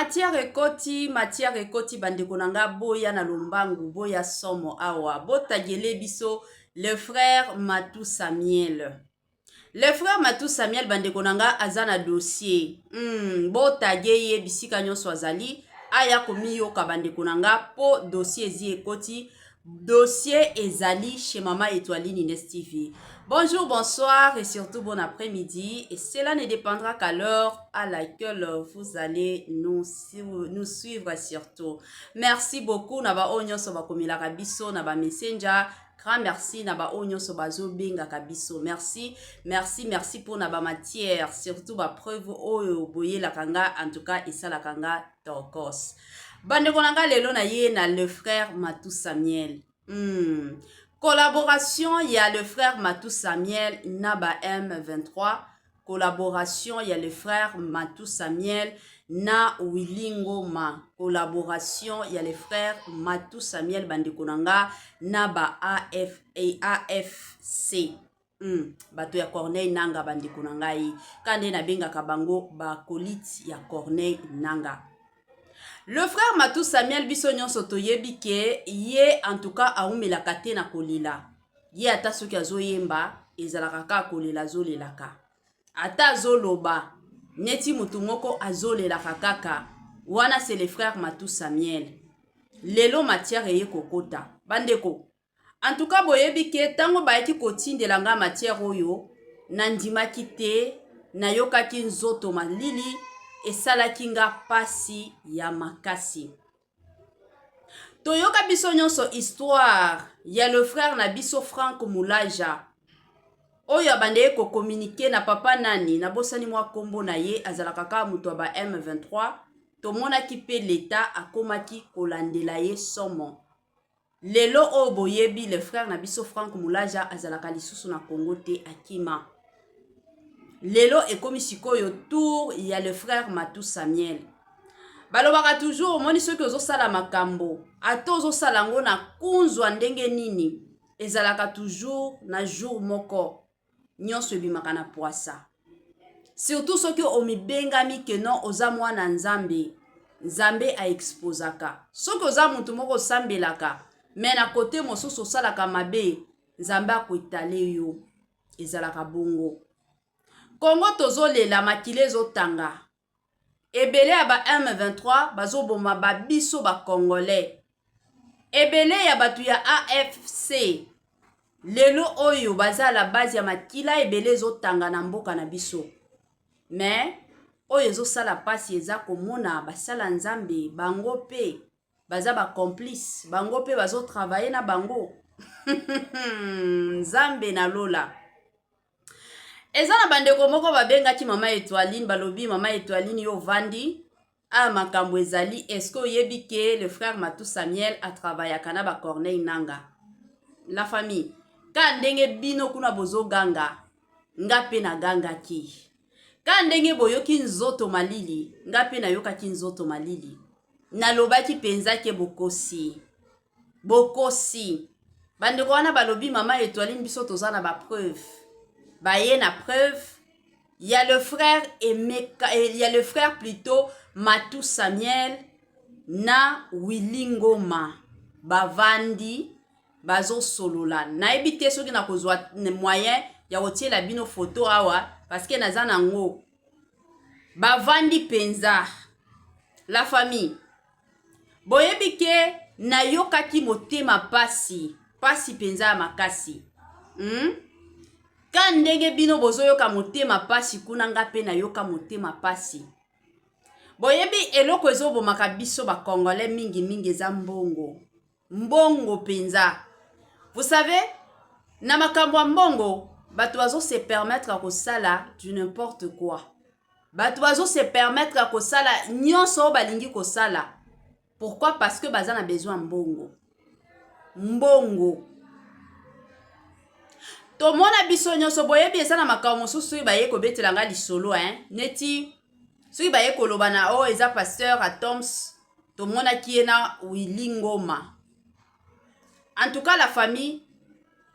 Matière ekoti, matière ekoti bandeko na nga, boya na lombangu, boya somo awa, botagele biso le frère Matou Samuel. Le frère Matou Samuel, bandeko na nga, aza na dossier. Botage ye bisika nyonso azali, aya komiyoka bandeko na nga, po dossier ezi ekoti. Dossier ezali chez Mama Etoiline Ines TV. Bonjour, bonsoir et surtout bon après-midi. Et cela ne dépendra qu'à l'heure à laquelle vous allez nous suivre surtout. Merci beaucoup na ba oyo nyonso bakomelaka biso na ba Messenger. Grand merci na ba oyo nyonso bazobengaka biso. Merci, merci, merci pour na ba matière, surtout ba preuve oyo boyelaka nga, en tout cas esalaka nga tokos. Bandeko na nga, lelo na ye na le frère Matou Samuel. Collaboration ya le frère Matou Samuel na ba M23, collaboration ya le frère Matou Samuel na Willy Ngoma, collaboration ya le frère Matou Samuel, bandeko na nga, na ba AF, AFC. Bato ya Corneille Nanga, bandeko na ngai, ka nde nabengaka bango bakolite ya Corneille Nanga. Le frère Matou Samuel, biso nyonso toyebi ke ye en tout cas aumelaka te na kolela. Ye ata soki azoyemba, ezalaka kaka kolela, azolelaka. Ata azoloba neti motu moko, azolelaka kaka. Wana c'est le frère Matou Samuel. Lelo matière eye kokota, bandeko. En tout cas boyebi ke ntango bayaki kotindela nga matière oyo, nandimaki te, nayokaki nzoto malili, esalaki nga pasi ya makasi. Toyoka biso nyonso histoire ya le frère na biso Frank Mulaja, oyo abandaki kocommuniquer na papa nani, nabosani mwa nkombo na ye, azalaka kaka moto ya ba M23. Tomonaki mpe leta akomaki kolandela ye somo. Lelo oyo boyebi le frère na biso Frank Mulaja azalaka lisusu na Congo te, akima. Lelo ekomi sikoyo tour ya le frère Matou Samuel. Balobaka toujours, omoni, soki ozosala makambo, ata ozosala yango na kunzwa ndenge nini, ezalaka toujours na jour moko nyonso ebimaka na poisa. Surtout soki omibengami ke non, oza mwana Nzambe, Nzambe aexposaka. Soki oza motu moko osambelaka, me na kote mosusu osalaka mabe, Nzambe akoetale yo. Ezalaka bongo. Kongo tozolela, makila ezotanga ebele ya ba M23, bazoboma babiso bacongolais ebele ya bato ya AFC. Lelo oyo baza la base ya makila ebele ezotanga na mboka na biso. Me oyo ezosala mpasi eza komona basala Nzambe, bango mpe baza bacomplice, bango mpe bazotravailler na bango. Nzambe na lola! Eza na bandeko moko babengaki Mama Etoiline, balobi: "Mama Etoiline, yo ovandi aya, makambo ezali, est-ce oyebi ke le frère Matou Samuel atravaillaka na baCorneille Nanga?" La famille, ka ndenge bino kuna bozoganga, nga mpe nagangaki. Ka ndenge boyoki nzoto malili, nga mpe nayokaki nzoto malili. Nalobaki mpenza ke bokosi, bokosi. Bandeko wana balobi: "Mama Etoiline, biso toza na bapreuve." Baye na preuve ya le frère Emeka, ya le frère plutôt Matou Samuel na Willy Ngoma, bavandi bazosolola. Nayebi te soki nakozwa moyen ya kotiela bino foto awa, parce que naza nango. Bavandi mpenza. La famille, boyebi ke nayokaki motema pasi, pasi mpenza ya makasi, Ka ndenge bino bozoyoka motema pasi kuna, nga mpe nayoka motema pasi. Boyebi eloko ezobomaka biso bacongolais mingimingi eza mbongo, mbongo mpenza. Vous savez, na makambo ya mbongo, bato bazose permettre ya kosala du n'importe quoi, bato bazose permettre ya kosala nyonso oyo balingi kosala. Pourquoi? Parce que baza na besoin ya mbongo, mbongo. Tomona biso nyonso, boyebi, eza na makambo mosusu soki baye kobetela nga lisolo, hein, neti soki baye koloba na oyo eza pasteur Atoms, tomonaki ye na Willy Ngoma. En tout cas, la famille,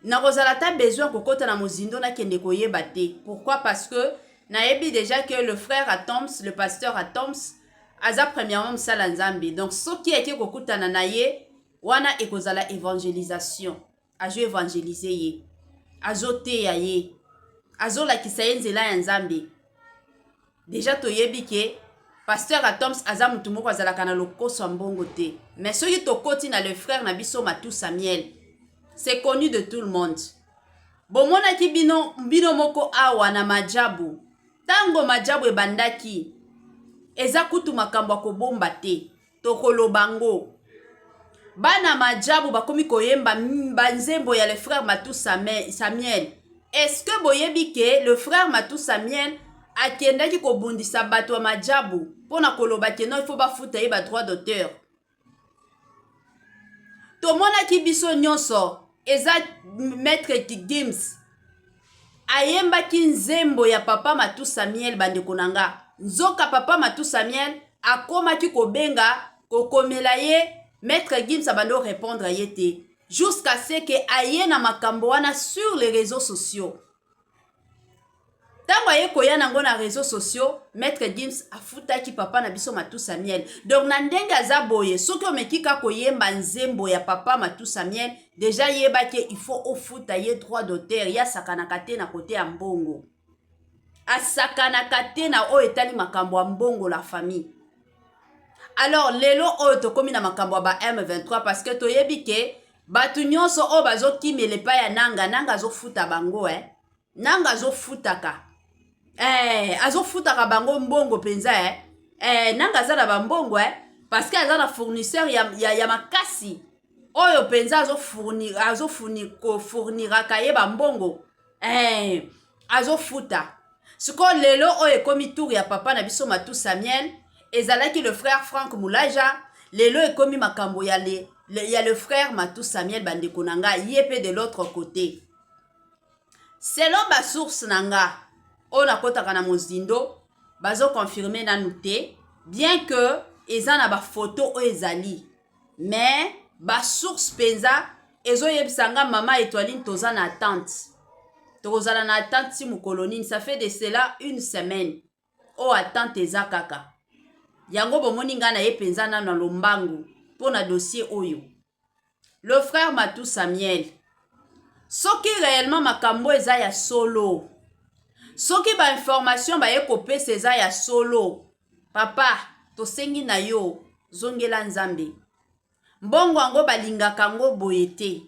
nakozala ata besoin kokɔta na mozindo, nakende koyeba te. Pourquoi? Parce que nayebi déjà que le frère Atoms, le pasteur Atoms, Aza premièrement mosala Nzambe, donc soki eke kokutana na ye wana, ekozala évangélisation. Azo évangéliser ye, azoteya ye, azolakisa ye nzela ya Nzambe. Déjà toyebi ke pasteur Atoms aza motu moko azalaka na lokoso ya mbongo te. Mais soki tokoti na le frère na biso Matu Samuel, c'est connu de tout le monde. Bomonaki bino, bino moko awa na Majabu. Ntango Majabu ebandaki, eza kutu makambo ya kobomba te, tokoloba ngo. Bana Majabu bakomi koyemba banzembo ya le frère Matu Samuel. Est-ce que boyebi ke le frère Matu Samuel akendaki kobundisa bato ya Majabu mpona koloba ke non, il faut bafuta ye badroit d'auteur? Tomonaki biso nyonso, eza Maître Gims ayembaki nzembo ya papa Matu Samuel. Bandeko na nga, nzoka papa Matu Samuel akomaki kobenga, kokomela ye Maître Gims, abandi orépondre ye te, jusqu'à ce ke aye na makambo wana sur les réseaux sociaux. Ntango aye koya nango na réseaux sociaux, Maître Gims afutaki papa na biso Matu Samuel. Donc na ndenge aza boye, soki omeki ka koyemba nzembo ya papa Matu Samuel, déjà yebaki il faut ofuta ye droit d'auteur. Ye asakanaka te na kote ya mbongo, asakanaka te na oyo etali makambo ya mbongo, la famille. Alors lelo oyo tokómi na makambo ya ba M23, parce que toyebi ke bato nyonso oyo bazokimela epai ya Nanga, Nanga azofuta bango, eh? Nanga azofutaka, azofutaka bango mbongo mpenza, eh? Nanga aza na bambongo, eh? Parce que aza na fournisseur ya makasi oyo mpenza azofourniraka ye bambongo, azofuta. Sikoyo lelo oyo ekomi tour ya papa na biso Matu Samuel. Ezalaki le frère Frank Mulaja, lelo ekomi makambo ya le frère Matu Samuel. Bandeko na nga, ye mpe de l'autre côté, selon basource na nga oyo nakɔtaka na mozindo, bazoconfirmer nanu te, bien que eza na bafoto oyo ezali, mais basource mpenza ezoyebisa nga: "Mama Etoiline, toza na attente, tokozala na attente ti mokolo nini?" Ça fait de cela une semaine oyo attente eza kaka. Yango bomoni ngai na ye mpenza nano na lombangu mpo na dossier oyo. Le frère Matu Samuel, soki réellement makambo eza ya solo, soki bainformation baye kopesa eza ya solo, papa, tosengi na yo, zongela Nzambe. Mbongo yango balingaka yango boye te,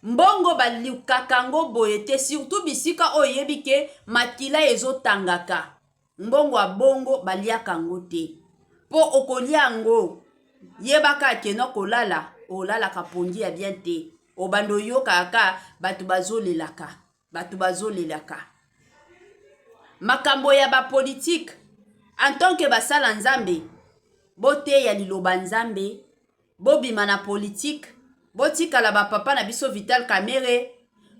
mbongo balukaka yango boye te, surtout bisika oyo oyebi ke makila ezotangaka. Mbongo ya bongo baliaka yango te, mpo okolia yango, yebaka akenda kolala, olalaka pongi ya bien te, obanda oyokaka bato bazolelaka, bato bazolelaka. Makambo ya bapolitike, en tant que basala Nzambe, boteya liloba Nzambe, bobima na politike, botikala bapapa na biso Vital Kamerhe,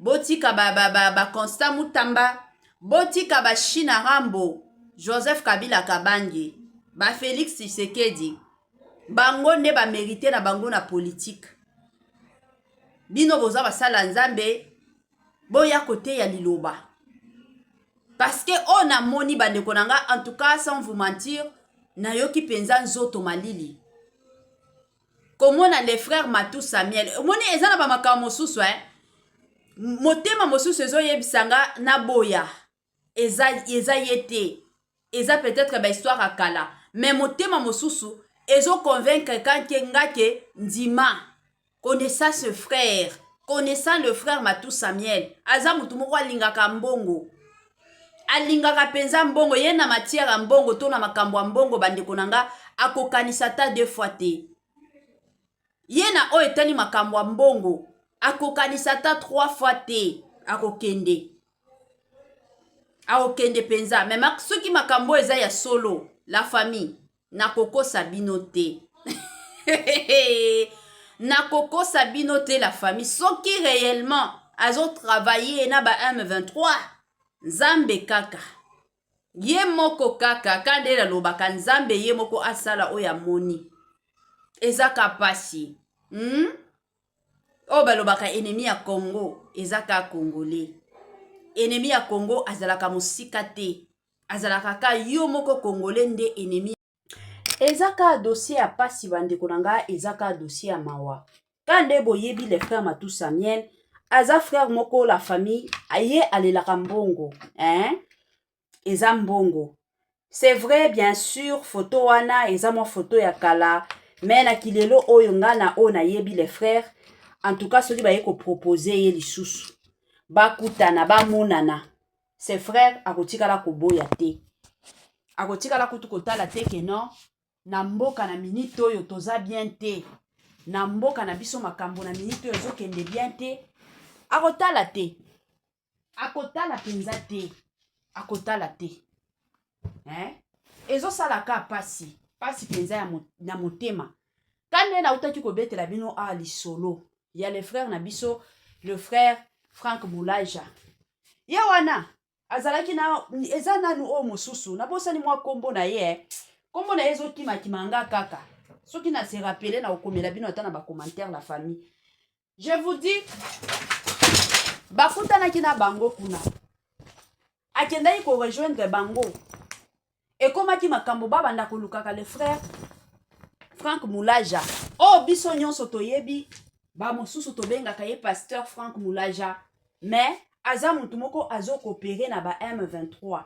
botika ba Constant Mutamba, botika bashina Rambo, Joseph Kabila Kabange, baFélix Tshisekedi. Bango nde bamérite na bango na politike. Bino boza basala Nzambe, boya koteya liloba, parce que oyo namoni, bandeko na nga, en tout cas, sans vous mentir, nayoki mpenza nzoto malili komona le frère Matu Samuel. Omoni, eza na bamakambo mosusu, eh? Motema mosusu ezoyebisa nga naboya, eza ye te, eza peut-être bahistoire ya kala, mais motema mosusu ezoconvaincre kanke nga ke ndima. Connaissant ce frère, connaissant le frère Matu Samuel, aza motu moko alingaka mbongo, alingaka mpenza mbongo. Ye na matière ya mbongo to na makambo ya mbongo, bandeko na nga, akokanisa ata deux fois te. Ye na oyo etali makambo ya mbongo, akokanisa ata trois fois te, akokende, akokende mpenza. Mais soki makambo oyo eza ya solo, la famille, nakokosa bino te, nakokosa bino te, la famille. Soki réellement azotravaille na ba M23, Nzambe kaka ye moko kaka ka nde nalobaka, Nzambe ye moko asala oyo amoni. Eza ka pasi, Oyo balobaka ennemi ya Congo eza ka Congolais. Ennemi ya Congo azalaka mosika te, azalaka ka yo moko Congolais nde ennemi. Eza kaka dossier ya pasi bandeko na nga, eza kaka dossier ya mawa. Ka nde boyebi le frère Matou Samuel aza frère moko la famille, ye alelaka mbongo, hein? Eza mbongo. C'est vrai, bien sûr, photo wana eza mwa photo ya kala, mais na kilelo oyo nga na oyo nayebi les frères, en tout cas soki baye kopropose ye lisusu, bakutana, bamonana, ses frères akotikala koboya te, akotikala kutu kotala te ke non, na mboka na minute oyo toza bien te, na mboka na biso makambo na minute oyo ezokende bien te, akotala te, akotala mpenza te, akotala te, eh? Ezosalaka pasi, pasi mpenza na motema. Ka nde nautaki kobetela bino awa lisolo ya le frère na biso, le frère Frank Mulaja. Ye wana azalaki na, eza nanu oyo mosusu, nabosani mwa nkombo na ye, nkombo na ye ezokimakima nga kaka. Soki na se rappeler, na kokomela bino ata na bacommentaire. La famille, je vous dis, bakutanaki na bango kuna, akendaki korejoindre bango, ekomaki makambo, babanda kolukaka le frère Frank Mulaja oyo biso nyonso toyebi. Bamosusu tobengaka ye pasteur Frank Mulaja, mais aza motu moko azocoopérer na ba M23.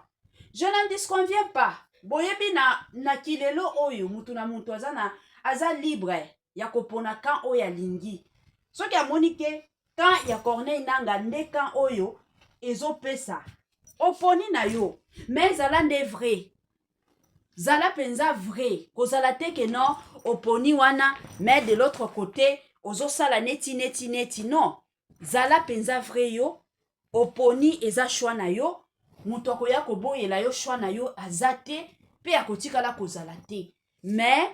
Je n'en disconviens pas. Boyebi na kilelo oyo mutu na mutu aza libre ya kopona camp oyo alingi. Soki amoni ke camp ya Corneille Nanga nde camp oyo ezopesa, oponi na yo, mais ezala nde vrai, zala mpenza vrai. Kozala te ke non, oponi wana, mais de l'autre côté ozosala neti neti neti. Non, zala mpenza vrai. Yo oponi, eza choix na yo. Moto akoya koboyela yo choix na yo aza te, mpe akotikala kozala te. Mais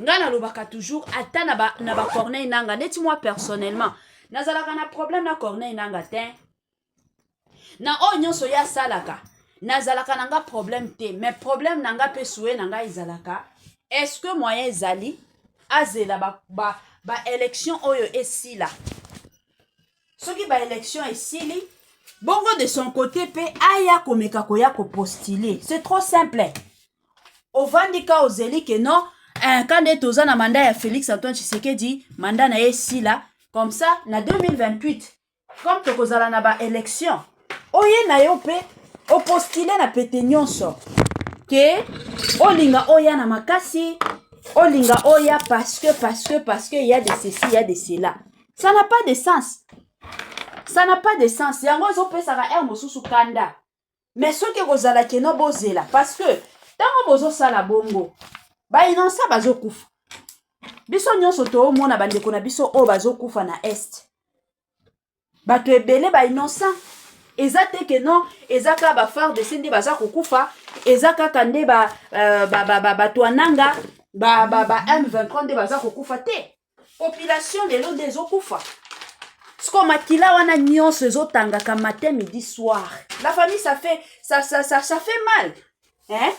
ngai nalobaka toujours, ata na baCorneille ba Nanga, neti moi personnellement nazalaka na problème na Corneille Nanga te, na oyo nyonso ye asalaka nazalaka na nga problème te. Mais problème na nga mpe souhait na ngai ezalaka: est ce que moyen ezali azela baélection ba oyo esila? Soki baélection esili bongo, de son côté mpe aya komeka koya kopostuler. C'est trop simple. Ovandi ka, ozeli ke non, ka nde toza na mandat ya Félix Antoine Tshisekedi, mandat na ye esila, comme ça na 2028, comme tokozala na baélection, oye na yo mpe opostuler na pete nyonso ke olinga oya na makasi, olinga oya parce que y a de ceci, y a de cela. Ça n'a pas de sens, ça n'a pas de sens. Yango ezopesaka aire mosusu kanda. Mais soki ekozala ke non, bozela, parce que ntango bozosala bongo, bainnocents bazokufa. Biso nyonso toomona bandeko na biso oyo bazokufa na Est, bato ebele bainnocents. Eza te ke non, eza kaka baFARDC nde baza kokufa, eza kaka nde bato ya Nanga, ba M23 nde baza kokufa te. Population lelo nde ezokufa. Siko makila wana nyonso ezotangaka matin, midi, soir. La famille, ça fait ça, ça, ça, ça fait mal, hein?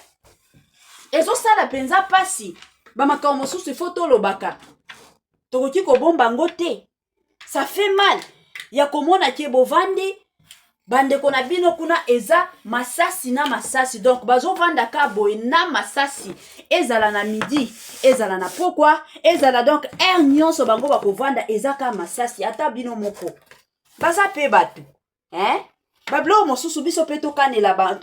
Ezosala mpenza mpasi. Bamakambo mosusu ifo tolobaka, tokoki kobomba yango te. Ça fait mal ya komona ke bovandi, bandeko na bino kuna eza masasi na masasi. Donc bazovanda ka boye na masasi, ezala na midi, ezala na pokwa, ezala donc heure nyonso bango bakovanda eza ka masasi. Ata bino moko, baza mpe bato, hein? Babiloko mosusu biso mpe tokanela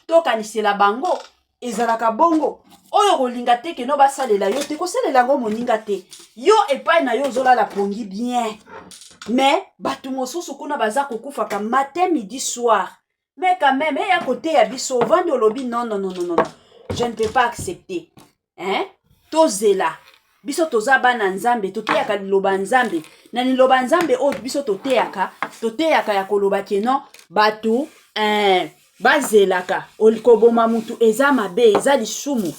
tokanisela bango. Ezalaka bongo. Oyo kolinga te ke non, basalela yo te, kosalela yango moninga te. Yo epai na yo ozolala pongi bien, mais bato mosusu kuna baza kokufaka matin, midi, soir. Mais quand même eya koteya biso. Ovandi, olobi: "Non, non, non, non, non, je ne peux pas accepter, hein?" Tozela. Biso toza bana Nzambe, toteyaka liloba Nzambe. Na liloba Nzambe oyo biso toteyaka, toteyaka ya koloba ke non, bato bazelaka. Koboma mutu eza mabe, eza lisumu.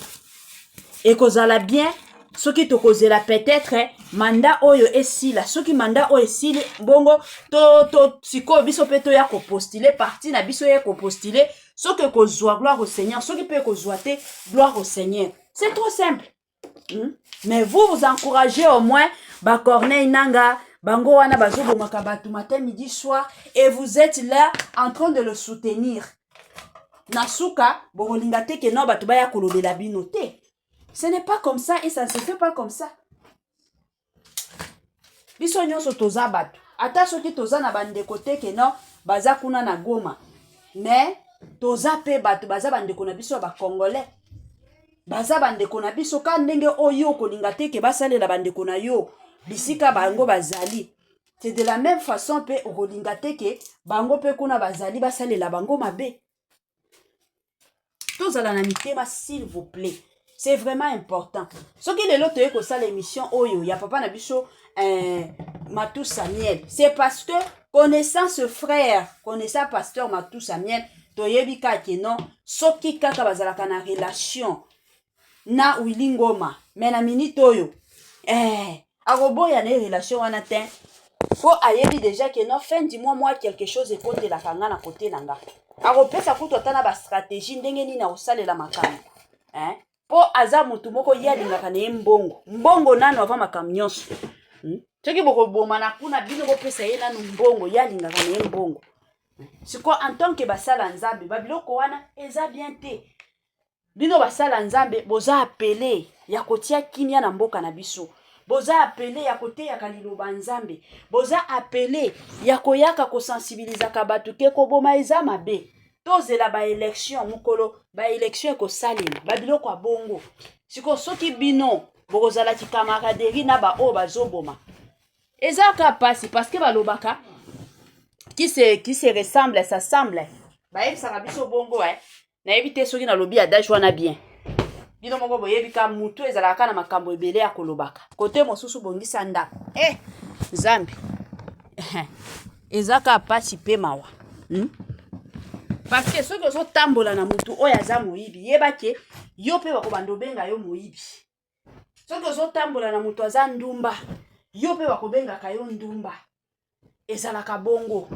Ekozala bien soki tokozela peut-être mandat oyo esila. Soki mandat oyo esili bongo, to sikoyo biso mpe toya kopostuler, parti na biso ye kopostuler. Soki ekozwa, gloire au Seigneur. Soki mpe ekozwa te, gloire au Seigneur. C'est trop simple? Mais vous vous encouragez au moins baCorneille Nanga, bango wana bazobomaka bato matin, midi, soir, et vous êtes là en train de le soutenir. Na suka bokolinga te ke non, bato baya kolobela bino te. Ce n'est pas comme ça et ça ne se fait pas comme ça. Biso nyonso toza bato, ata soki toza na bandeko te ke non baza kuna na Goma, mais toza mpe bato, baza bandeko na biso ya bacongolais, baza bandeko na biso. Ka ndenge oyo okolinga te ke basalela bandeko na yo bisika bango bazali, c'est de la même façon mpe okolinga te ke bango mpe kuna bazali basalela bango mabe. Tozala na mitema, s'il vous plaît, c'est vraiment important. Soki lelo toye kosala émission oyo ya papa na biso Matou Samuel, c'est parce que connaissant ce frère, connaissant pasteur Matou Samuel, toyebi kaka ke non, soki kaka bazalaka na relation na Willy Ngoma, mais na minute oyo akoboya na ye relation wana te, mpo ayebi déjà ke non, fin du mois, mwa quelque chose ekotelaka nga na kote na nga. Akopesa kutu ata na bastratégie ndenge nini akosalela makambo, eh? Mpo aza motu moko, ye alingaka na ye mbongo, mbongo nano avant makambo nyonso. Soki bokobomana kuna, bino bopesa ye nanu mbongo, ye alingaka na ye mbongo. Sikoyo, en tant que basala Nzambe, babiloko wana eza bien te. Bino basala Nzambe, boza appelés ya kotia kimia na mboka na biso, boza appelés ya koteyaka liloba Nzambe, boza appelés ya koyaka kosensibilizaka bato ke koboma eza mabe. Tozela baélection, mokolo baélection ekosalema, babiloko ya bongo. Sikoyo soki bino bokozalaki camaraderie na baoyo bazoboma, eza ka pasi, parce que balobaka qui se ressemble s'assemble. Bayebisaka biso bongo, eh? Nayebi te soki nalobi adage wana bien. Bino moko boyebi ka mutu ezalaka na makambo ebele ya kolobaka. Kote mosusu, bongisa ndako. Nzambe, eza ka pasi mpe mawa? Parce que soki ozotambola na mutu oyo aza moyibi, yeba ke yo mpe bakobanda obenga yo moyibi. Soki ozotambola na moto aza ndumba, yo mpe bakobengaka yo ndumba. Ezalaka bongo.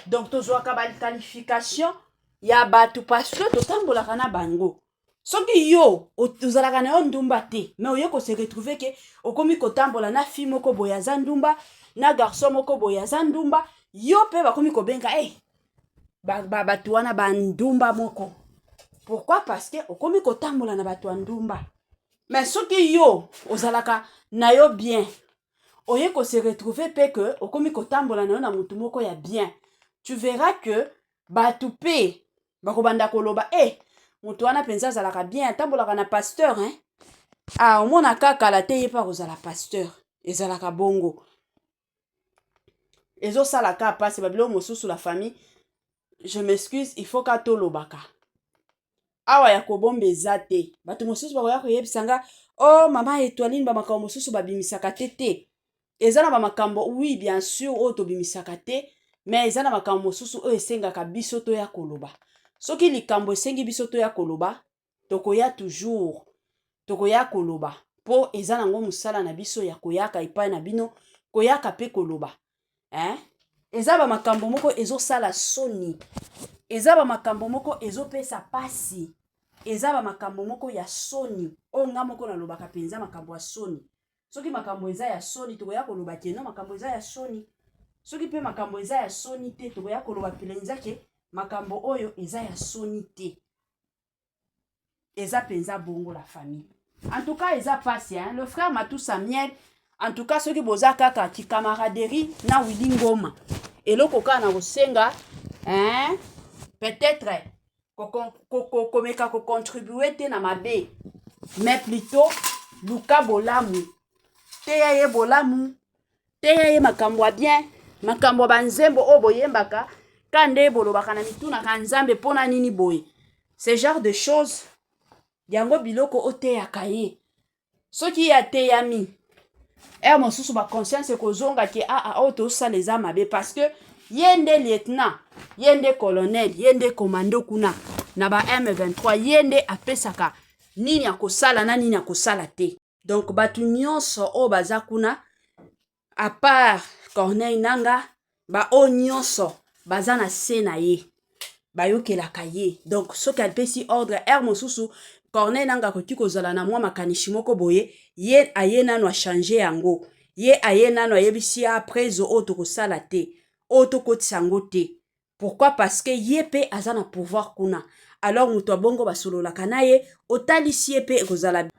Donc tozwaka baqualification ya bato parce que totambolaka na bango. Soki yo ozalaka na yo ndumba te, mais oye kose retrouver ke okomi kotambola na fille moko boye aza ndumba, na garçon moko boye aza ndumba, yo mpe bakomi kobenga hey, bato wana bandumba moko. Pourquoi? Parce que okomi kotambola na bato ya ndumba. Mais soki yo ozalaka na yo bien, oye kose retrouver mpe ke okomi kotambola na yo na motu moko ya bien, tu verras que bato mpe bakobanda koloba: "E, moto wana mpenza azalaka bien, atambolaka na pasteur, hein?" Ah, omona kaka la te, ye mpe akozala pasteur. Ezalaka bongo, ezosala ka mpasi. Babiloko mosusu, la famille, je m'excuse, il faut ka tolobaka awa, ya kobomba eza te. Bato mosusu bakoya koyebisa nga: "O oh, mama Etoiline, bamakambo mosusu babimisaka te." Te, eza na bamakambo, oui, bien sûr, oyo tobimisaka te, mais eza na makambo mosusu oyo esengaka biso toya koloba. Soki likambo esengi biso toya koloba, tokoya toujours, tokoya koloba, mpo eza nango mosala na biso ya koyaka epai na bino, koyaka mpe koloba, hein? Eza bamakambo moko ezosala soni, eza bamakambo moko ezopesa pasi, eza bamakambo moko ya soni oyo nga moko nalobaka mpenza makambo ya soni. Soki makambo eza ya soni, tokoya koloba ke non, makambo eza ya soni. Soki mpe makambo eza ya soni te, tokoya koloba mpenza ke makambo oyo eza ya soni te. Eza mpenza bongo, la famille. En tout cas, eza pasi, hein? Le frère Matou Samuel, en tout cas, soki boza kaka kicamaraderie na Willy Ngoma, eloko kaka na kosenga, hein? Peut-être komeka kocontribuer te na mabe, mais plutôt luka bolamu, teya ye bolamu, teya ye makambo ya bien, makambo ya banzembo oyo boyembaka ka nde bolobaka na mitunaka Nzambe mpona nini boye, ce genre de choses. Yango biloko oteyaka ye, soki ye ateyami, heure mosusu baconscience ekozonga ke aa, oyo tosala eza mabe, parce que ye nde lieutenant, ye nde colonel, ye nde commando kuna na ba M23, ye nde apesaka nini akosala na nini akosala te. Donc bato nyonso oyo baza kuna, à part Corneille Nanga, baoyo nyonso baza na se na ye, bayokelaka ye. Donc soki apesi ordre, heure mosusu Corneille Nanga akoki kozala na mwa makanisi moko boye, ye aye nano achanger yango, ye aye nano ayebisi ye après: "Oyo tokosala te, oyo tokotisa yango te." Pourquoi? Parce que ye mpe aza na pouvoir kuna. Alors moto abongo basololaka na ye, otalisi ye mpe ekozala.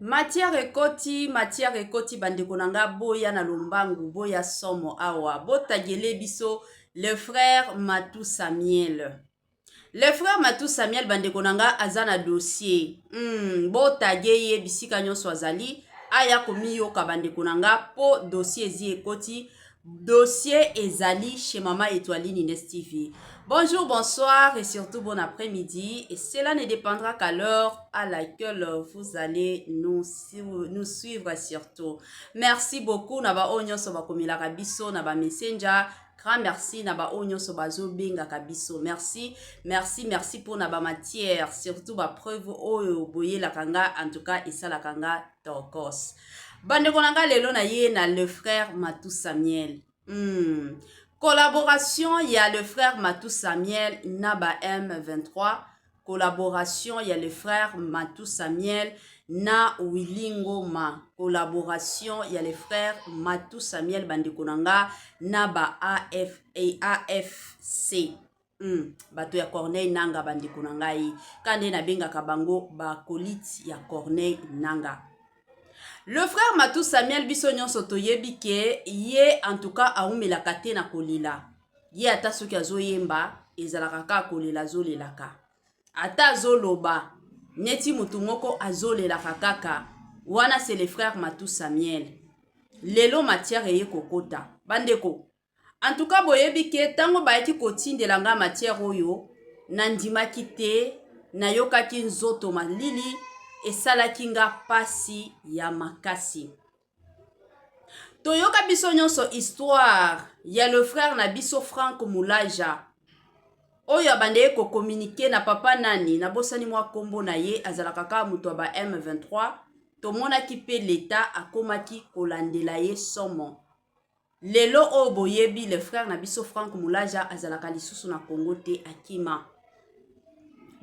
Matière ekoti, matière ekoti bandeko na nga, boya na lombangu, boya somo awa, botagele biso le frère Matou Samuel. Le frère Matou Samuel, bandeko na nga, aza na dossier. Botage ye bisika nyonso azali, aya komiyoka bandeko na nga, po dossier ezi ekoti. Dossier ezali chez Mama Etoiline Ines TV. Bonjour, bonsoir et surtout bon après-midi. Et cela ne dépendra qu'à l'heure à laquelle vous allez nous suivre surtout. Merci beaucoup na ba oyo nyonso bakomelaka biso na ba Messenger. Grand merci na ba oyo nyonso bazobengaka biso. Merci, merci, merci pour na ba matière, surtout ba preuve oyo boyelaka nga, en tout cas esalaka nga tokos. Bandeko na nga, lelo na ye na le frère Matou Samuel. Collaboration ya le frère Matou Samuel na ba M23, collaboration ya le frère Matou Samuel na Willy Ngoma, collaboration ya le frère Matou Samuel, bandeko na nga, na ba AF, AFC. Bato ya Corneille Nanga, bandeko na ngai, ka nde nabengaka bango bakolite ya Corneille Nanga. Le frère Matou Samuel, biso nyonso toyebi ke ye en tout cas aumelaka te na kolela. Ye ata soki azoyemba, ezalaka kaka kolela, azolelaka. Ata azoloba neti motu moko, azolelaka kaka. Wana c'est le frère Matou Samuel. Lelo matière eye kokota, bandeko. En tout cas, boyebi ke ntango bayaki kotindela nga matière oyo, nandimaki te, nayokaki nzoto malili, esalaki nga pasi ya makasi. Toyoka biso nyonso histoire ya le frère na biso Frank Mulaja, oyo abandaki kocommuniquer na papa nani, nabosani mwa nkombo na ye, azalaka kaka moto ya ba M23. Tomonaki mpe leta akomaki kolandela ye somo. Lelo oyo boyebi le frère na biso Frank Mulaja azalaka lisusu na Congo te, akima.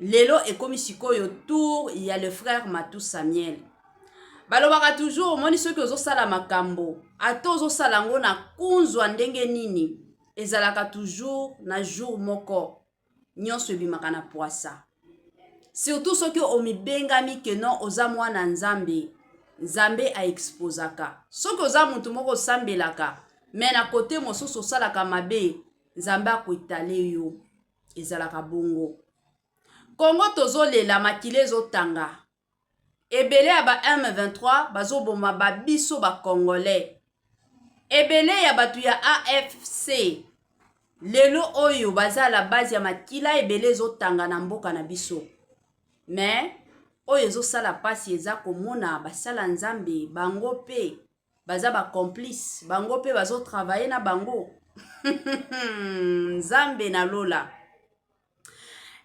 Lelo ekomi sikoyo tour ya le frère Matou Samuel. Balobaka toujours, omoni, soki ozosala makambo, ata ozosala yango na kunzwa ndenge nini, ezalaka toujours na jour moko nyonso ebimaka na poisa. Surtout soki omibengami ke non, oza mwana Nzambe, Nzambe aexposaka. Soki oza motu moko osambelaka, me na kote mosusu osalaka mabe, Nzambe akoetale yo. Ezalaka bongo. Kongo tozolela, makili ezotanga ebele ya ba M23, bazoboma babiso bacongolais ebele ya bato ya AFC. Lelo oyo baza la base ya makila ebele ezotanga na mboka na biso. Me oyo ezosala mpasi eza komona basala Nzambe, bango mpe baza bacomplice, bango mpe bazotravailler na bango. Nzambe na lola!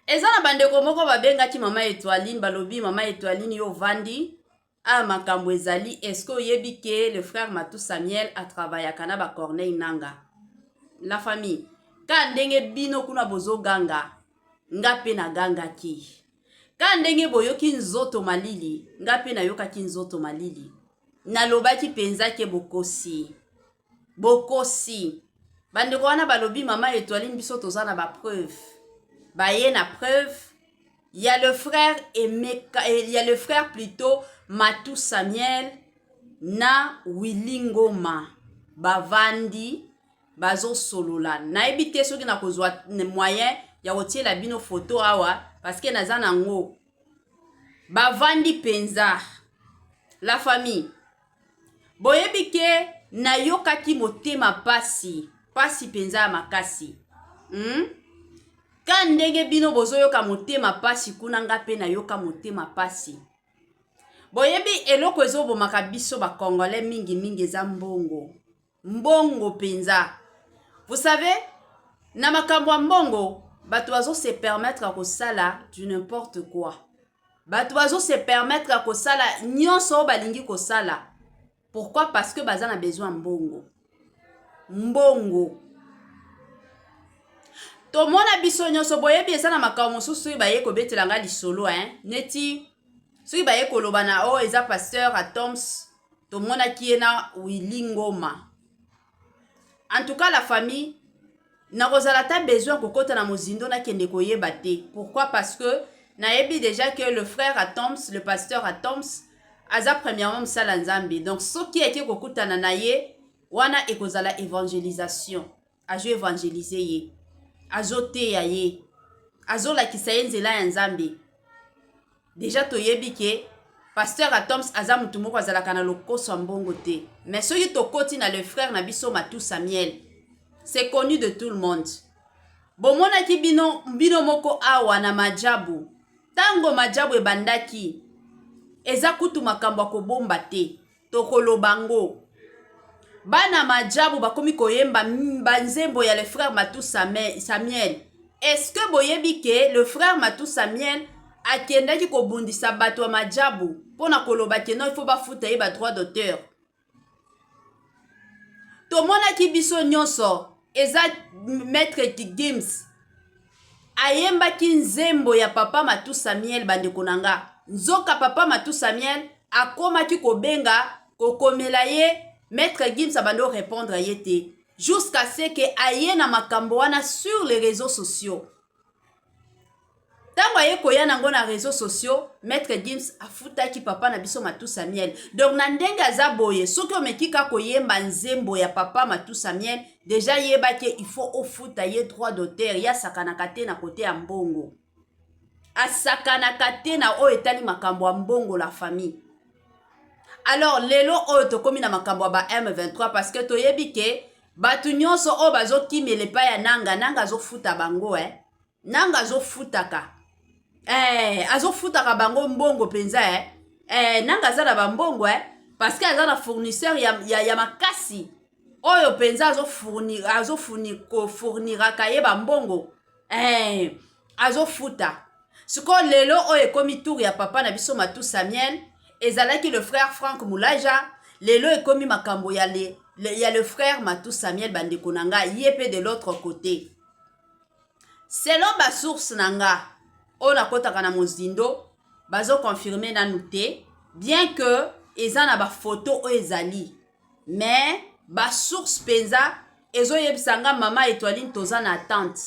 Eza na bandeko moko babengaki Mama Etoiline, balobi: "Mama Etoiline, yo ovandi aya makambo ezali, est-ce oyebi ke le frère Matou Samuel atravaillaka na baCorneille Nanga?" La famille, ka ndenge bino kuna bozoganga, nga mpe nagangaki. Ka ndenge boyoki nzoto malili, nga mpe nayokaki nzoto malili. Nalobaki mpenza ke bokosi, bokosi. Bandeko wana balobi: "Mama Etoiline, biso toza na bapreuve." Baye na preuve ya le frère Emeka, ya le frère plutôt Matou Samuel na Willy Ngoma, bavandi bazosolola. Nayebi te soki nakozwa moyen ya kotiela bino foto awa, parce que naza nango. Bavandi mpenza. La famille, boyebi ke nayokaki motema pasi, pasi mpenza ya makasi, Ka ndenge bino bozoyoka motema pasi kuna, nga mpe nayoka motema pasi. Boyebi eloko ezobomaka biso bacongolais mingimingi eza mbongo, mbongo mpenza. Vous savez, na makambo ya mbongo, bato bazose permettre ya kosala du n'importe quoi, bato bazose permettre ya kosala nyonso oyo balingi kosala. Pourquoi? Parce que baza na besoin ya mbongo, mbongo. Tomona biso nyonso, boyebi, eza na makambo mosusu oyo baye kobetela nga lisolo, hein? Neti soki baye koloba na oyo eza pasteur Atoms, tomonaki ye na Willy Ngoma. En tout cas, la famille, nakozala ata besoin kokɔta na mozindo, nakende koyeba te. Pourquoi? Parce que nayebi déjà que le frère Atoms, le pasteur Atoms, Aza premièrement mosala Nzambe, donc soki eke kokutana na ye wana, ekozala évangélisation. Azo évangéliser ye, azoteya ye, azolakisa ye nzela ya Nzambe. Déjà toyebi ke pasteur Atoms aza motu moko azalaka na lokoso ya mbongo te. Mais soki tokoti na le frère na biso Matu Samuel, c'est connu de tout le monde. Bomonaki bino, bino moko awa na Majabu. Ntango Majabu ebandaki, eza kutu makambo ya kobomba te, tokoloba ngo. Bana Majabu bakomi koyemba banzembo ya le frère Matu Samuel. Est-ce que boyebi ke le frère Matu Samuel akendaki kobundisa bato ya Majabu mpona koloba ke non, il faut bafuta ye badroit d'auteur? Tomonaki biso nyonso, eza Maître Gims ayembaki nzembo ya papa Matu Samuel. Bandeko na nga, nzoka papa Matu Samuel akomaki kobenga, kokomela ye Maître Gims, abandi orépondre ye te, jusqu'à ce ke aye na makambo wana sur les réseaux sociaux. Ntango aye koya nango na réseaux sociaux, Maître Gims afutaki papa na biso Matu Samuel. Donc na ndenge aza boye, soki omeki kaka koyemba nzembo ya papa Matu Samuel, déjà yebaki il faut ofuta ye droit d'auteur. Ye asakanaka te na kote ya mbongo, asakanaka te na oyo etali makambo ya mbongo, la famille. Alors lelo oyo tokómi na makambo ya ba M23, parce que toyebi ke bato nyonso oyo bazokimela epai ya Nanga, Nanga azofuta bango, eh? Nanga azofutaka, azofutaka bango mbongo mpenza, eh? Nanga aza na bambongo, eh? Parce que aza na fournisseur ya makasi oyo mpenza azofourniraka ye bambongo, azofuta. Sikoyo lelo oyo ekomi tour ya papa na biso Matu Samuel. Ezalaki le frère Frank Mulaja, lelo ekomi makambo ya le frère Matu Samuel. Bandeko na ngai, ye mpe de l'autre côté, selon basource na nga oyo nakɔtaka na mozindo, bazoconfirmer nanu te, bien que eza na bafoto oyo ezali, mais basource mpenza ezoyebisa nga: "Mama Etoiline, toza na attente,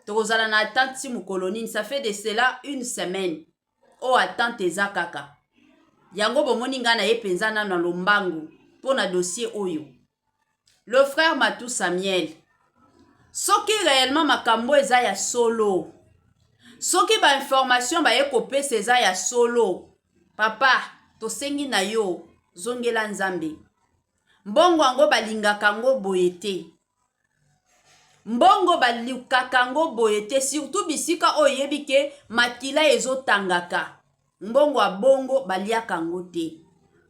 tokozala na attente ti mokolo nini?" Ça fait de cela une semaine oyo attente eza kaka. Yango bomoni ngai na ye mpenza nano na lombangu mpo na dossier oyo. Le frère Matu Samuel, soki réellement makambo eza ya solo, soki bainformation baye kopesa eza ya solo, papa, tosengi na yo, zongela Nzambe. Mbongo yango balingaka yango boye te, mbongo balukaka yango boye te, surtout bisika oyo oyebi ke makila ezotangaka. Mbongo ya bongo baliaka yango te,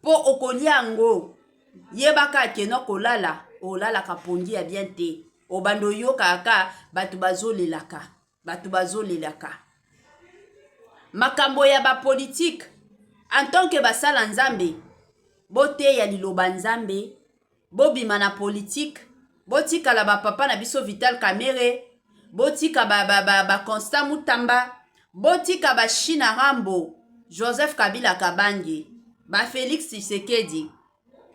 mpo okolia yango, yebaka akeno kolala, olalaka pongi ya bien te, obanda oyokaka ka bato bazolelaka, bato bazolelaka. Makambo ya bapolitike, en tant que basala Nzambe, boteya liloba Nzambe, bobima na politike, botikala bapapa na biso Vital Kamerhe, botika ba Constant Mutamba, botika bashina Rambo, Joseph Kabila Kabange, baFélix Tshisekedi.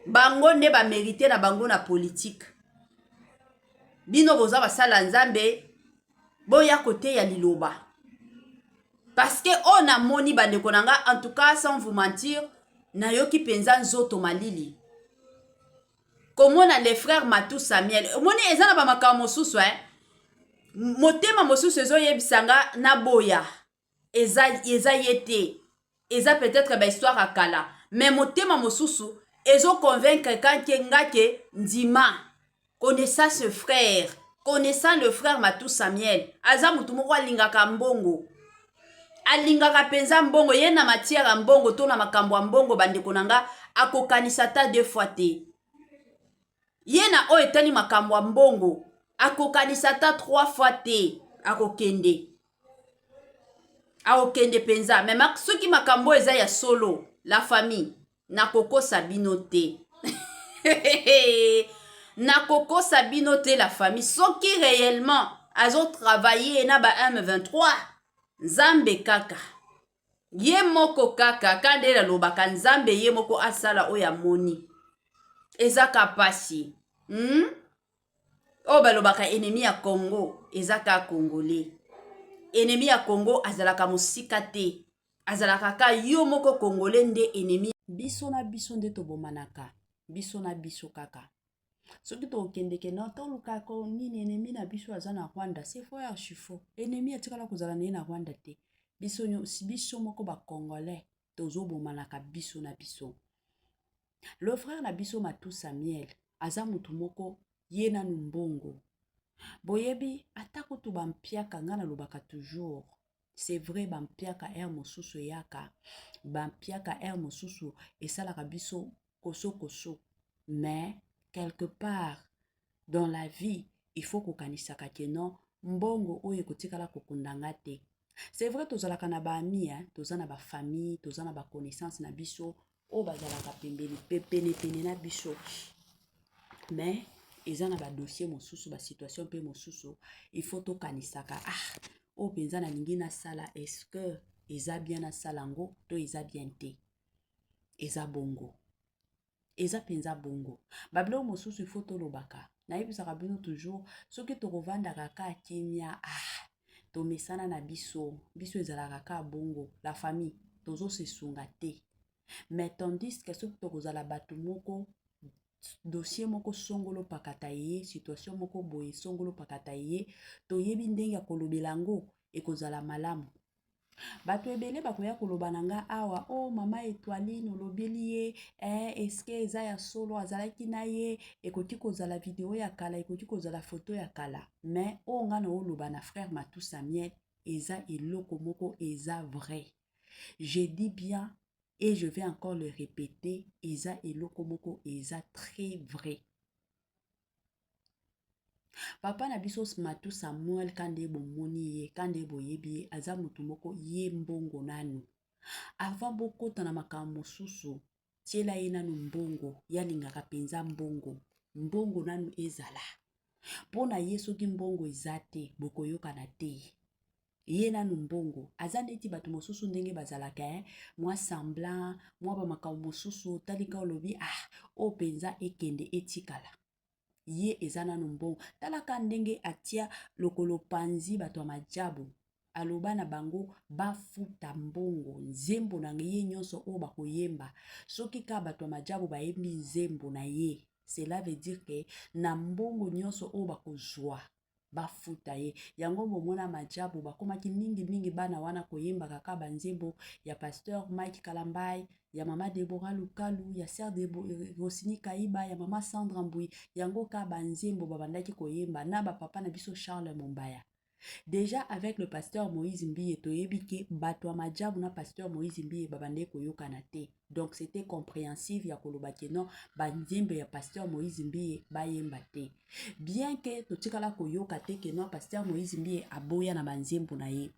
Bango nde bamérite na bango na politike. Bino boza basala Nzambe, boya koteya liloba, parce que oyo namoni, bandeko na nga, en tout cas, sans vous mentir, nayoki mpenza nzoto malili komona le frère Matu Samuel. Omoni, eza na bamakambo mosusu, eh? Motema mosusu ezoyebisa nga naboya, eza ye te, eza peut-être bahistoire ya kala, mais motema mosusu ezoconvaincre kanke nga ke ndima. Connaissant ce frère, connaissant le frère Matu Samuel, aza motu moko alingaka mbongo, alingaka mpenza mbongo. Ye na matière ya mbongo to na makambo ya mbongo, bandeko na nga, akokanisa ata deux fois te. Ye na oyo etali makambo ya mbongo, akokanisa ata trois fois te, akokende, akokende mpenza. Mais soki makambo oyo eza ya solo, la famille, nakokosa bino te, nakokosa bino te, la famille. Soki réellement azotravaille na ba M23, Nzambe kaka ye moko kaka ka nde nalobaka, Nzambe ye moko asala oyo amoni. Eza ka pasi, Oyo balobaka ennemi ya Congo eza ka Congolais. Ennemi ya Congo azalaka mosika te, azalaka ka yo moko Congolais nde ennemi. Biso na biso nde tobomanaka, biso na biso kaka. Soki tokende ke non, toluka ko nini, ennemi na biso aza na Rwanda, c'est faux, archi faux. Ennemi atikala kozala na ye na Rwanda te. Biso, biso moko bacongolais tozobomanaka biso na biso. Le frère na biso Matu Samuel aza motu moko ye nanu mbongo. Boyebi ata kutu bampiaka, nga nalobaka toujours, c'est vrai, bampiaka heure mosusu eyaka, bampiaka heure mosusu esalaka biso kosokoso, mais quelque part dans la vie il faut kokanisaka ke non, mbongo oyo ekotikala kokunda nga te. C'est vrai, tozalaka na baamis, toza na bafamille, toza na baconnaissance na biso oyo bazalaka pembeni pe penepene na biso, mais eza na badossier mosusu, basituation mpe mosusu, il faut tokanisaka: ah, oyo mpenza nalingi nasala, est-ce que eza bien nasala yango to eza bien te? Eza bongo, eza mpenza bongo. Babiloko mosusu ifo tolobaka. Nayebisaka bino toujours, soki tokovandaka ka kimia, ah, tomesana na biso, biso ezalaka ka bongo, la famille tozosesunga te. Mais tandis que soki tokozala bato moko, dossier moko songolo pakata ye, situation moko boye songolo pakata ye, toyebi ndenge ya kolobela yango, ekozala malamu. Bato ebele bakoya koloba na nga awa: "O oh, mama Etoiline, olobeli ye eh, eske eza ya solo azalaki na ye?" Ekoki kozala video ya kala, ekoki kozala foto ya kala, mais oyo nga na oloba na frère Matu Samuel eza eloko moko eza vrai. Je dis bien et je vais encore le répéter, eza eloko moko eza très vrai. Papa na biso Matu Samuel, ka nde bomoni ye, ka nde boyebi ye, aza motu moko ye mbongo nanu. Avant bokɔta na makambo mosusu, tiela ye nanu mbongo. Ye alingaka mpenza mbongo, mbongo nanu ezala mpo na ye. Soki mbongo eza te, bokoyokana te. Ye nanu mbongo. Aza neti bato mosusu ndenge bazalaka, eh? Mwa semblant, mwa bamakambo mosusu otalika, olobi: "Ah, oyo mpenza ekende etikala." Ye eza nanu mbongo. Talaka ndenge atia lokolo panzi bato ya majabu, aloba na bango bafuta mbongo nzembo na ye nyonso oyo bakoyemba. Soki kaka bato ya majabu bayembi nzembo na ye, cela veut dire ke na mbongo nyonso oyo bakozwa, bafuta ye yango. Bomona majabu bakomaki mingimingi bana wana koyembaka kaka banzembo ya pasteur Mike Kalambai, ya mama Debora Lukalu, ya sœur Rosini Kaiba, ya mama Sandra Mbui. Yango kaka banzembo babandaki koyemba na bapapa na biso Charles Mombaya. Déjà avec le pasteur Moïse Mbiye, toyebi ke bato ya majabu na pasteur Moïse Mbiye babandaki koyokana te. Donc c'était compréhensive ya koloba ke non, banzembo ya pasteur Moïse Mbiye bayemba te, bien ke totikala koyoka te ke non, pasteur Moïse Mbiye aboya na banzembo na ye.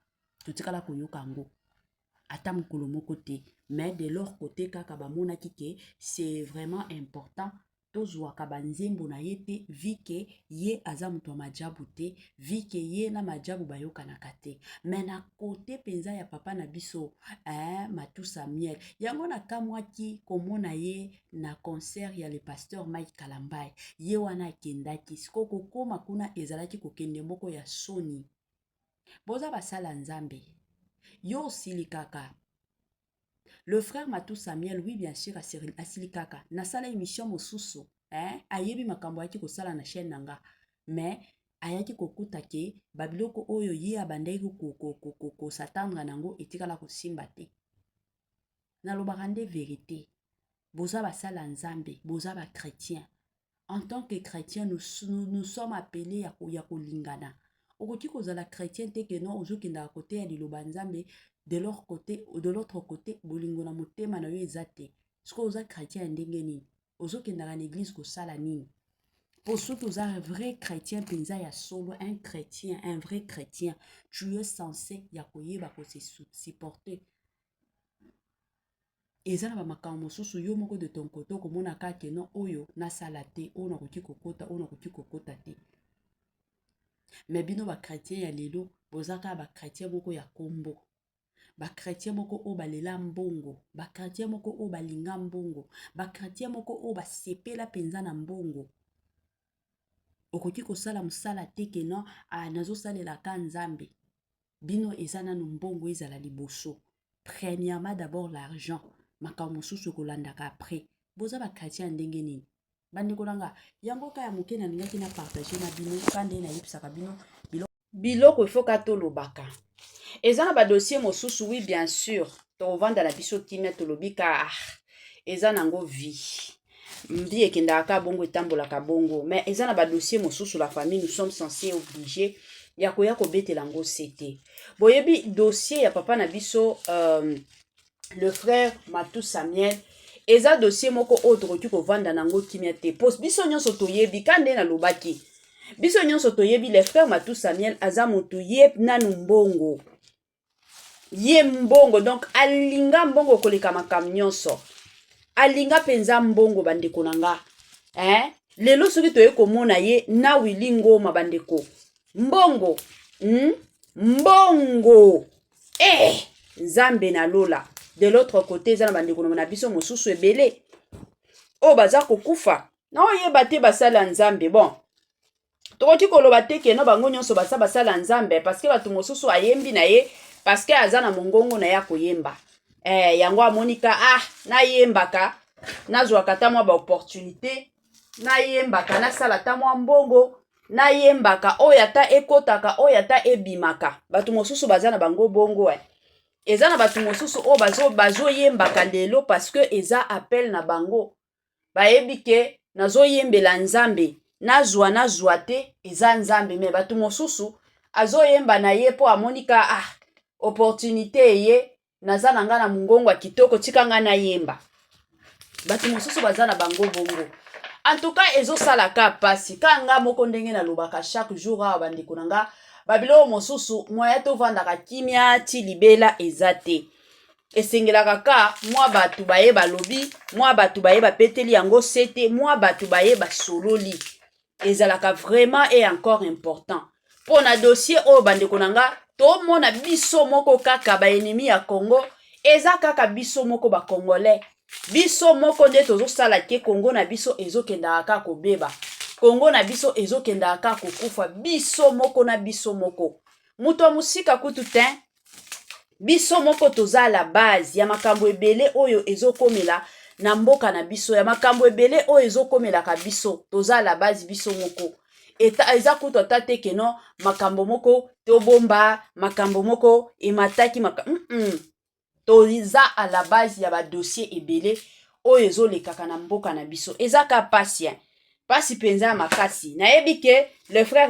Totikala koyoka yango ata mokolo moko te. Mais de leur côté kaka bamonaki ke c'est vraiment important tozwaka banzembo na ye te, vu ke ye aza moto ya majabu te, vu ke ye na majabu bayokanaka te. Mais na côté mpenza ya papa na biso Matu Samuel, yango nakamwaki komona ye na concert ya le pasteur Mike Kalambai. Ye wana akendaki sikoyo kokóma kuna, ezalaki kokende moko ya soni. Boza basala Nzambe, yo osilikaka. Le frère Matou Samuel, oui, bien sûr, asilikaka. Nasala émission mosusu, eh? Ayebi makambo ayaki kosala na chaîne na nga, mais ayaki kokuta ke babiloko oyo ye abandaki kos'attendre nango etikala kosimba te. Nalobaka nde vérité. Boza basala Nzambe, boza bachrétien. En tant que chrétien, nous, nous, nous sommes appelés ya kolingana. Okoki kozala chrétien te ke non, ozokendaka côté ya liloba Nzambe, de l'autre côté, de l'autre côté bolingo na motema na yo eza te. Soki oza chrétien ya ndenge nini? Ozokendaka na église kosala nini? Mpo soki oza vrai chrétien mpenza ya solo, un chrétien, un vrai chrétien, tu es censé ya koyeba kose supporter. Eza na bamakambo mosusu, yo moko de ton côté okomona kaka non, oyo nasala te, oyo nakoki kokota, oyo nakoki kokota te. Mais bino bachrétien ya lelo, boza kaka bachrétien moko ya kombo, bachrétien moko oyo balela mbongo, bachrétien moko oyo balinga mbongo, bachrétien moko oyo basepela mpenza na mbongo. Okoki kosala mosala te ke non, ah, nazosalelaka Nzambe. Bino eza nanu mbongo ezala liboso, premièrement, d'abord l'argent. Makambo mosusu ekolandaka après. Boza ba chrétien ya ndenge nini? Bandeko na nga, yango ka ya moke nalingaki na partage na bino. Ka nde nayebisaka bino, biloko efoka tolobaka. Eza na badossier mosusu, oui, bien sûr, tokovanda na biso kimia, tolobi ka ah, eza nango vie mbi ekendaka ka bongo, etambolaka bongo. Mais eza na badossier mosusu, la famille, nous sommes censés, obligés ya koya kobetela yango sete. Boyebi dossier ya papa na biso, le frère Matou Samuel, eza dossier moko oyo tokoki kovanda nango kimia te, po biso nyonso toyebi ka nde nalobaki, biso nyonso toyebi le frère Matou Samuel aza motu ye nanu mbongo, ye mbongo. Donc alinga mbongo koleka makambo nyonso, alinga mpenza mbongo, bandeko na nga, eh? Lelo soki toye komona ye na Willy Ngoma, bandeko, mbongo, Mbongo, eh! Nzambe na lola. De l'autre côté, eza na bandeko na biso mosusu ebele oyo baza kokufa na oyeba te basala ya Nzambe. Bon, tokoki koloba te que non, bango nyonso baza basala ya Nzambe, parce que bato mosusu ayembi na ye parce que aza na mongongo na ye akoyemba. Yango amonika, ah, nayembaka, nazwaka ata mwa baopportunité, nayembaka, nasala ata mwa mbongo, nayembaka oyo ata ekotaka, oyo ata ebimaka. Bato mosusu baza na bango bongo, eh. Eza na bato mosusu oyo bazoyembaka bazo lelo parce que eza appel na bango. Bayebi que nazoyembela Nzambe, nazwa nazwa te, eza Nzambe. Mais bato mosusu azoyemba na ye mpo amonika, ah, opportunité eye, naza na ngai na mongongo ya kitoko, tika ngai nayemba. Bato mosusu baza na bango bongo. En tout cas, ezosalaka mpasi ka nga moko ndenge nalobaka chaque jour awa, bandeko na nga, babiloko mosusu moya tovandaka kimia ti libela eza te. Esengelaka ka mwa bato baye balobi, mwa bato baye bapeteli yango sete, mwa bato baye basololi, ezalaka vraiment et encore important. Mpo na dossier oyo, bandeko na nga, tomona biso moko kaka baennemi ya Congo eza kaka biso moko bacongolais. Biso moko nde tozosala que Congo na biso ezokendaka kaka kobeba, Congo na biso ezokendaka kaka kokufa. Biso moko na biso moko, moto ya mosika kutu te, biso moko toza la base ya makambo ebele oyo ezokomela na mboka na biso, ya makambo ebele oyo ezokomelaka biso. Toza la base biso moko. Eza kutu ata te que non, makambo moko tobomba, makambo moko emataki Toza à la base ya badossier ebele oyo ezolekaka na mboka na biso. Eza ka pasi, pasi mpenza ya makasi. Nayebi que le frère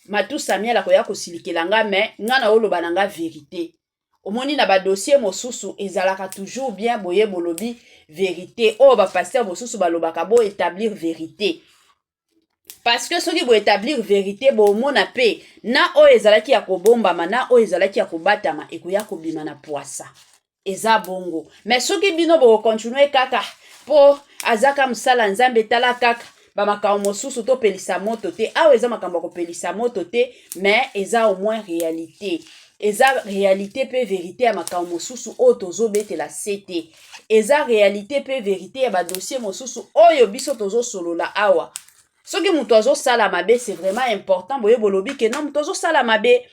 Matou Samuel akoya kosilikela nga, mais nga na oloba na nga vérité. Omoni, na badossier mosusu ezalaka toujours bien boye bolobi vérité. Oyo bapasteur mosusu balobaka, boétablir vérité, parce que soki boétablir vérité, bomona mpe na oyo ezalaki ya kobombama, na oyo ezalaki ya kobatama, ekoya kobima na pwasa. Eza bongo. Mais soki bino bokocontinue kaka mpo azaka mosala Nzambe, tala kaka bamakambo mosusu, topelisa moto te awa. Eza makambo ya kopelisa moto te, mais eza au moins réalité, eza réalité mpe vérité ya makambo mosusu oyo tozobetela se te. Eza réalité mpe vérité ya badossier mosusu oyo biso tozosolola awa. Soki moto azosala mabe, c'est vraiment important boye bolobi que non, moto azosala mabe.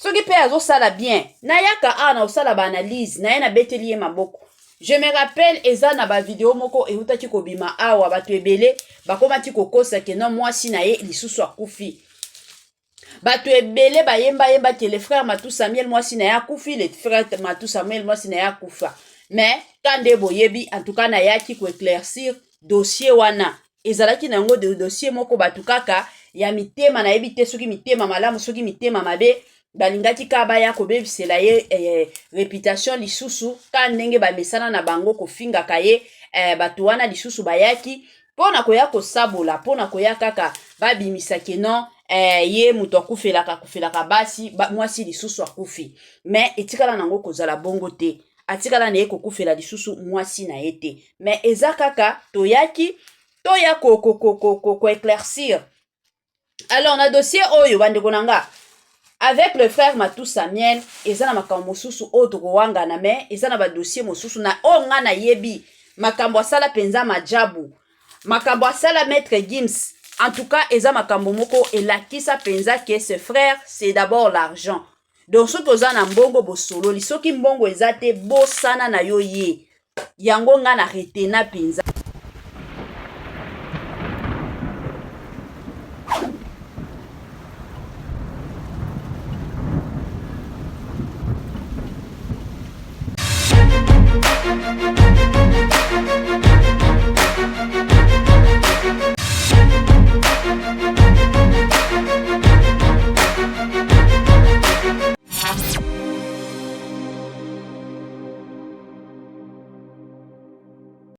Soki mpe azosala bien, nayaka awa na kosala baanalyse na ye, nabeteli ye maboko. Je me rappelle, eza na bavideo moko eutaki kobima awa, bato ebele bakomaki kokosa que non, mwasi na ye lisusu akufi. Bato ebele bayembayemba que le frère Matou Samuel, mwasi na ye akufi, le frère Matou Samuel, mwasi na ye akufa. Mais ka nde boyebi, en tout cas nayaki koéclaircir dossier wana. Ezalaki na yango dossier moko, bato kaka ya mitema, nayebi te soki mitema malamu, soki mitema mabe, balingaki kaka baya kobebisela ye réputation lisusu, ka ndenge bamesana na bango kofingaka ye. Bato wana lisusu bayaki mpo na koya kosabola, mpo na koya kaka babimisa que non, ye moto akufelaka, akufelaka basi ba, mwasi lisusu akufi. Mais etikala nango kozala bongo te, atikala na ye kokufela lisusu mwasi na ye te. Mais eza kaka toyaki toya koéclaircir ko, ko, ko, ko Alors na dossier oyo, bandeko na nga, avec le frère Matou Samuel, eza na makambo mosusu oyo tokowangana, mais eza na badossier mosusu na oyo nga nayebi makambo asala mpenza majabu, makambo asala Maître Gims. En tout cas, eza makambo moko elakisa mpenza que ce frère, c'est d'abord l'argent. Donc soki oza na mbongo, bosololi. Soki mbongo eza te, bosana na yo ye. Yango nga na retena mpenza.